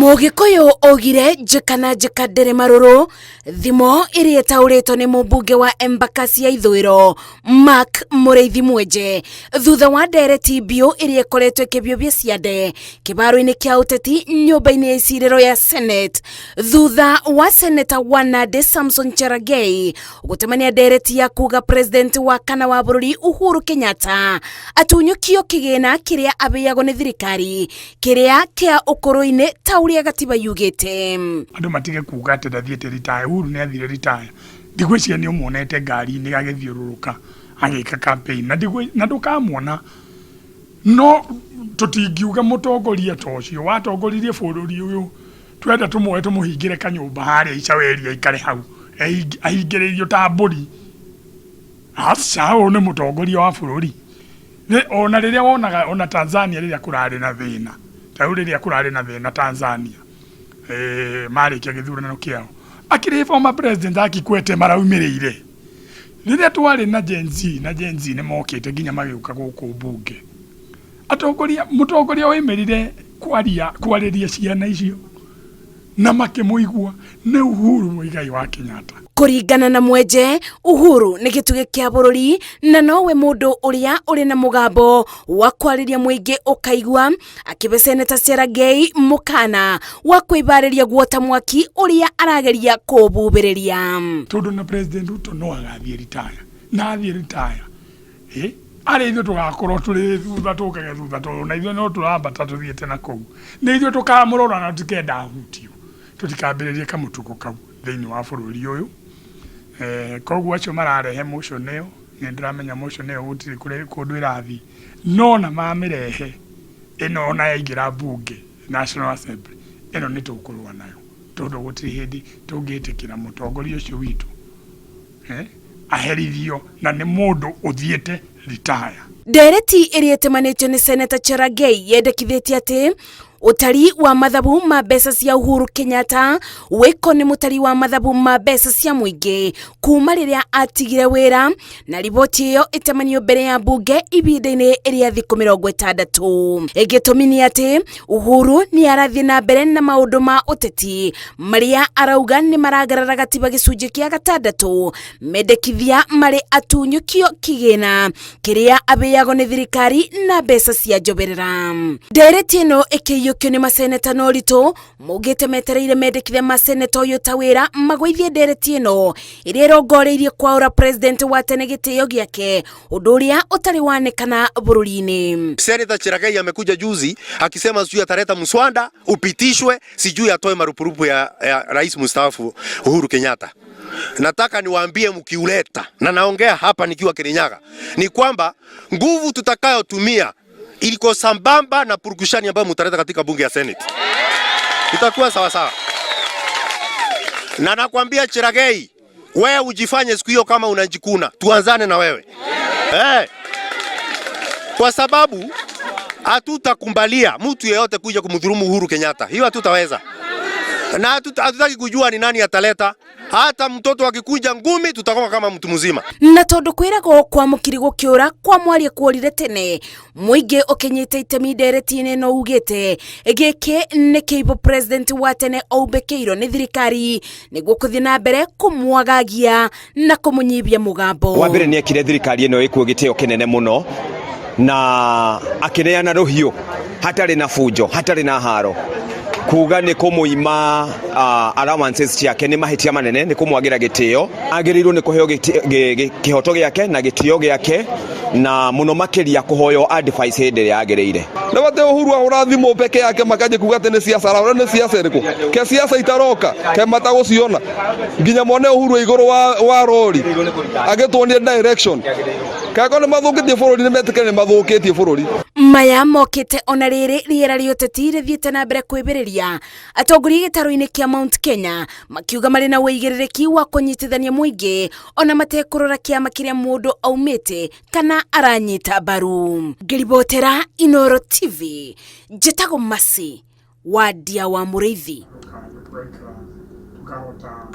Mũgĩkũyũ augire njĩka na njĩka ndĩrĩ marũrũ, thimo ĩrĩa ĩtaũrĩtwo nĩ mũmbunge wa Embakasi ya ithũĩro Mark Mũrĩithi Mwenje thutha wa ndereti mbiũ ĩrĩa ĩkoretwo ĩkĩbiũbia ciande kĩbaro-inĩ kĩa ũteti nyũmba-inĩ ya icirĩro ya Senate thutha wa seneta wa Nandi Samson Cherargei gũtemania ndereti ya kuga president wa kana wa bũrũri Uhuru Kenyatta atunyũkio kĩgĩna kĩrĩa abĩagwo nĩ thirikari kĩrĩa kĩa ũkũrũ-inĩ ta ũrĩa gatiba yugĩte. Andũ matige kuga atĩ ndathiĩte ritaya. Uhuru nĩ athire ritaya. Ndigwĩciria nĩ ũmuonete ngari-inĩ agĩthiũrũrũka agĩka campaign na na ndũkamuona. No tũtingiuga mũtongoria ta ũcio watongoririe bũrũri ũyũ twenda tũmuoe tũmũhingĩre kanyũmba harĩa Icaweri aikare hau ahingĩrĩirio ta mbũri. Aca, ũyũ nĩ mũtongoria wa bũrũri. Ona rĩrĩa wonaga ona Tanzania rĩrĩa kũrarĩ na thĩna, ta rĩu rĩrĩa kũrarĩ na thĩna Tanzania, marĩkia gĩthurano kĩao, akĩrĩ former president a Kikwete maraumĩrĩire. Rĩrĩa twarĩ na Gen Z, na Gen Z nĩ mokĩte nginya magĩũka gũkũ mbunge, atongoria, mũtongoria waumĩrire kwaria, kwarĩria ciana icio na makĩmũigua nĩ Uhuru Muigai wa Kenyatta. Kũringana na Mwenje, Uhuru nĩ gĩtugĩ kĩa bũrũri na nowe mũndũ ũrĩa ũrĩ na mũgambo wa kwarĩria mũingĩ ũkaigua, akĩbe Seneta Cherargei mũkana wa kwĩbarĩria guota mwaki ũrĩa arageria kũũbubĩrĩria. Tondũ na President Ruto no agathiĩ ritaya, na athiĩ ritaya arĩ ithuĩ tũgakorwo tũrĩ thutha, tũkage thutha, tondũ na ithuĩ no tũrambata tũthiĩte na kũu. Nĩ ithuĩ tũkamũrora na tũtikenda ahutio, tũtikambĩrĩrie kamũtugo kau thĩinĩ wa bũrũri ũyũ. Koguo acio mararehe motion ĩyo, nĩ ndĩramenya motion ĩyo gũtirĩ kũndũ ĩrathiĩ, no ona mamĩrehe ĩno ona yaingĩra mbunge, National Assembly, ĩno nĩ tũkũrũa nayo, tondũ gũtirĩ hĩndĩ tũngĩtĩkĩra mũtongoria ũcio witũ aherithio na nĩ mũndũ ũthiĩte ritaya. Ndereti ĩrĩa ĩtemanĩtio nĩ Seneta Cherargei yendekithĩtie atĩ ũtari wa mathabu ma mbeca cia Uhuru Kenyatta wĩkwo nĩ mũtari wa mathabu ma mbeca cia mũingĩ kuma rĩrĩa atigire wĩra, na riboti ĩyo ĩtemanio mbere ya mbunge ihinda-inĩ rĩa thikũ 60. Gĩtũmi nĩ atĩ Uhuru nĩ arathiĩ na mbere na maũndũ ma ũteti marĩa arauga nĩ maragarara gatiba gĩcunjĩ kĩa gatandatũ mendekithia marĩ atunyũkio kĩgĩna kĩrĩa abĩagwo nĩ thirikari na mbeca cia njoberera. Ndereti ĩno ĩkĩiyũkio nĩ maseneta na ũritũ maugĩte metereire mendekithia ma seneta ũyũ ta wĩra magũithie ndereti ĩno ĩrĩa ĩrongoreirie kwaũra president wa tene gĩtĩo gĩake, ũndũ ũrĩa ũtarĩ wanekana bũrũri-inĩ. Senator Cherargei amekuja juzi akisema sijui ataleta mswada upitishwe, sijui atoe marupurupu ya rais mstaafu Uhuru Kenyatta. Nataka niwaambie mkiuleta, na naongea hapa nikiwa Kirinyaga, ni kwamba nguvu tutakayotumia iliko sambamba na purukushani ambayo mtaleta katika bunge ya Senate. Itakuwa sawa sawa. Na nakwambia Cherargei, wewe ujifanye siku hiyo kama unajikuna, tuanzane na wewe. Kwa sababu hatutakumbalia mtu yeyote kuja kumdhulumu Uhuru Kenyatta. Hiyo hatutaweza. Na hatutaki kujua ni nani ataleta. Hata mtoto akikuja ngumi tutakuwa kama mtu mzima. Na tondu kwiragwo kwa mukiri gukiura kwa mwaria kuorire tene, muingi ukinyita itemi ndereti-inĩ no ugĩte gĩkĩ nĩ kĩibo president wa tene ombĩkĩirwo nĩ thirikari nĩguo kũthiĩ na mbere kũmwagagia na kũmũnyibia mũgambo. Wa mbere nĩ ekire thirikari ĩno ĩkuo gĩtĩo kĩnene mũno na akĩneana rũhiũ hatarĩ na bunjo, hatarĩ na haro, kuga nĩ kũmũima allowances ciake nĩ mahĩtia manene, nĩ kũmwagĩra gĩtĩo. Agĩrĩirwo nĩ kũheo kĩhoto gĩake na gĩtĩo gĩake, na mũno makĩria kũhoywo advice hĩndĩ ĩrĩa yagĩrĩire. Nĩ wate Uhuru ahũra thimũ peke yake makaje kuga atĩ nĩ siasa arahũra, nĩ siasa ĩrĩkũ? Ke siasa itaroka, ke matagũciona. Nginya mone Uhuru igũrũ wa rori agĩtuonia direction. Kako nĩ mathũkĩtie bũrũri, nĩ metĩkĩre nĩ mathũkĩtie bũrũri. Maya mokĩte ona rĩrĩ rĩera rĩa ũteti rĩthiĩte na mbere kwĩbĩrĩria atongoria gĩtarũ-inĩ kĩa Mount Kenya makiuga marĩ na ũigĩrĩrĩki wa kũnyitithania mũingĩ ona matekũrora kĩama kĩrĩa mũndũ aumĩte kana aranyita mbaru. Ngĩribotera Inooro TV, njĩtagwo Mercy Wandia wa Mũrĩithi. Tukahota.